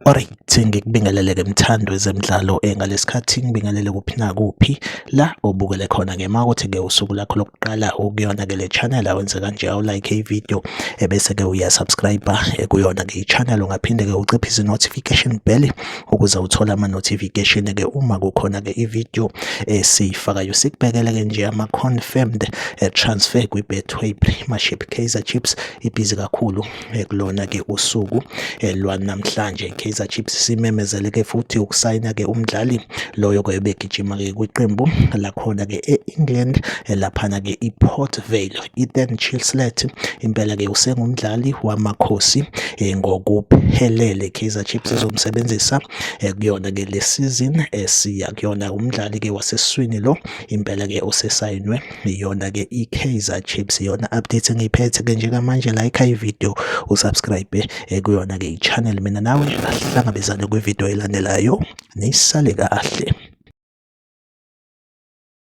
Alright, ngikubingelele-ke mthandi wezemidlalo ngalesikhathi ngibingelele kuphi nakuphi la obukele khona ke makuthi-ke usuku lakho lokuqala ukuyona-ke le channel awenze kanje awulike i-video ebese-ke uyasubscribe kuyona-ke i-channel. Ungaphinde-ke uciphise i-notification bell ukuze uthole ama-notification-ke uma kukhona-ke i-video esiyifakayo. Sikubhekele-ke nje ama-confirmed transfer kwi-Betway Premiership. Kaizer Chiefs ibhizi kakhulu kulona ke usuku lwanamhlanje. Kaizer Chiefs simemezele ke futhi ukusayina ke umdlali loyo ke ebegijima ke kwiqembu lakhona ke e-England, laphana ke iPort Vale, Ethan Chislett. Impela ke usengumdlali wamakhosi ngokuphelele. Kaizer Chiefs izomsebenzisa kuyona ke le season esiya kuyona. Umdlali ke waseswini lo impela ke osesayinwe iyona-ke i-Kaizer Chiefs. Iyona update engiyiphethe-ke njengamanje. Like i-video, usubscribe kuyona-ke i-channel. Mina nawe ahlangabezane kwividiyo elandelayo, nisale kahle.